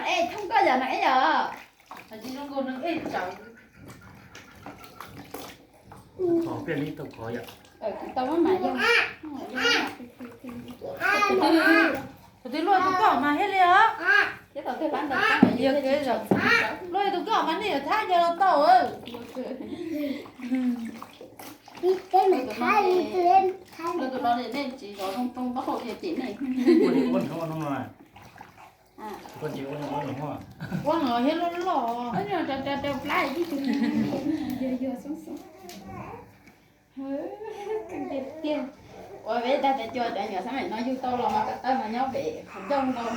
Ej, thoob koj yog neeg ej yog? Tsis zoo nkaus neeg ej tsawv. Qhov pliaj li tau qhov yom. Tau mas yog. Tus twg luaj tus koj mas thiaj li os. Yog kev luaj tus koj mas nej yuav thab nco los tau. Tus no nej tsis zov zoo rooj taub hau li ces nej. Ua no thiab loj loj. Rau plab ib tug. Yog yog xoob xoob. Tiag. Ua peb tag tes cua cov nyuam xab maim no yug tau los mas ko taw mas nyob pem qhov ncauj nkaus.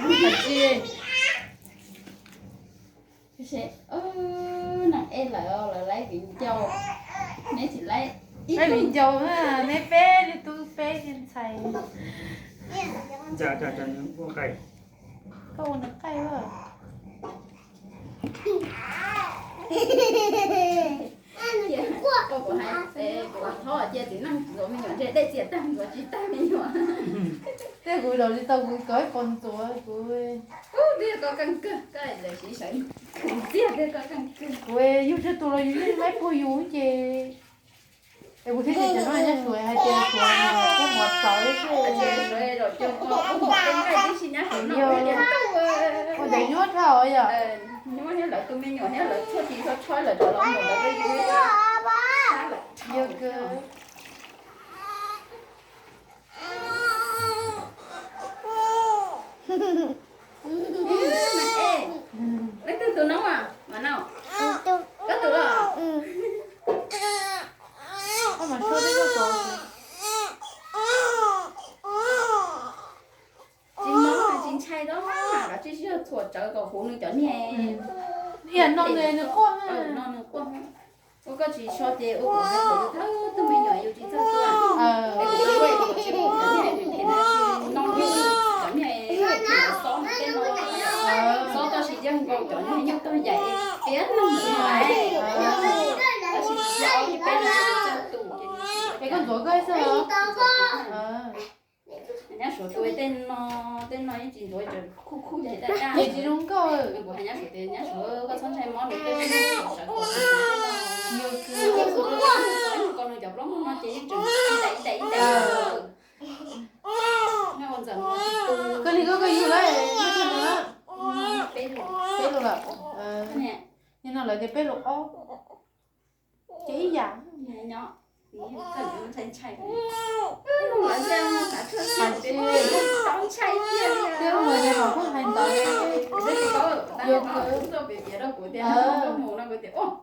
Neeg ej lawm lawv laib viv ncaus, neb tsis laib. Laib viv ncaus, neb peb li tub peb li ntxhais. Koj ua nws qaij. Kuv hais, kuv thov cia txiv neej ntxuav me nyuam ntshe dej txias tag ntxuav tsis tag me nyuam. Tej kuv zaum tsis tau kuv kov ib pos ntxuav kuv. Ub, twb yog koj keej kawg, koj lawv siv sawv khwv txiag twb yog koj keej kawg. Kuv yug tsawg tus los yus yeej laib puag yus ces. Es kuv thiaj tias cov no nyab Suav hais tias Suav kub muag txawv xwb. Ua ntawd nyuaj dhau yom. Nyuaj thiab lawv tus me nyuam thiab lawv tshuaj tis tshuaj tsho lawm rov los mus lawv yuav. Yog kawg. Leej twg tus noob a? Mas no koj tus los? Koj mas suab teb koj tos. Tsis mob tsis ntshai, tab sis yog txhuam tsawv kom huv nws cov niag. Ib yam no nws quaj, no nws quaj. Ua koj tsis so ces ua kuv hais kom yus thawb tug me nyuam yus tsis txawj tuaj. Es kuv tuaj ua kuv tsis ua cov niag phem phem no tsis no yus cov niag phem xob tej no. Xob tab sis yeej nkaus cov niag nyuj tug yaim piav neeg lais. Tab sis tsis ob ib peb no tsis txawj tu ces. Es koj ntxuav koj xwb los? Nyab Suav tus tej no, tej no yeej tsis ntxuav, khuj khuj ces daj daj. Ces tsis zoo nkauj. Kuv hais nyab Suav tias nyab Suav koj txhob ntshai mob nws, koj yeej sawv kom nws cov plaub hau no ces yeej tseem ib daim ib daim ib daim. Koj li koj koj yug lawm, peb lus lawm. Nim no lawv tias peb lus ob. Ces ib yam. Twb mus ces mam pheej hais ntawd. Yog kawg.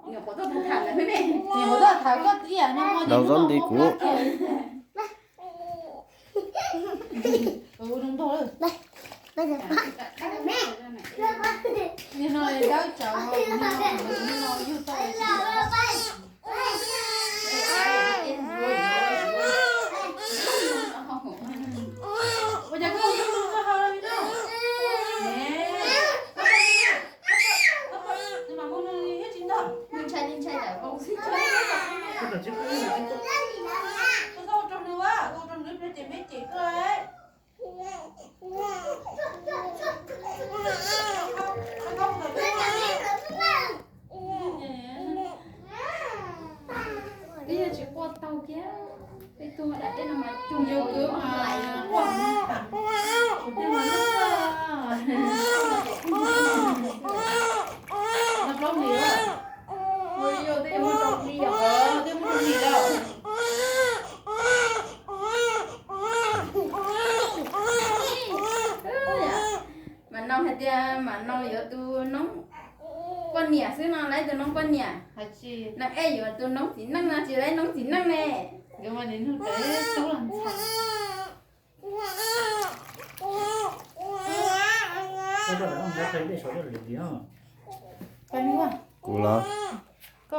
Nim qhuav tuaj tham koj ib yam no. Ntaus zaub nti kuv. Nim no dawb tsawv, nim no yug tau. Ua cas koj ua koj hau li no? Nws mas mus nws thiab tsis ntog. Nws ntshai li ntshai lawm. Koj ua rau nws, koj ua rau nws ib pliag ces me cem koj. Twb yog tsis quaj taug kiag, peb tuag dam tej no mas cug yus kwv mas quaj, kuv tej mas lub koj. No plaub hlis, yog tej muaj rau hli, tej muaj rau hlis lawm. Mas no hais tias mas no yuav tus noob poj niam xwb no, laib tus noob poj niam. Neeg ej yuav tus noob txiv neej no tsis laib noob txiv neej ne. Kuv los.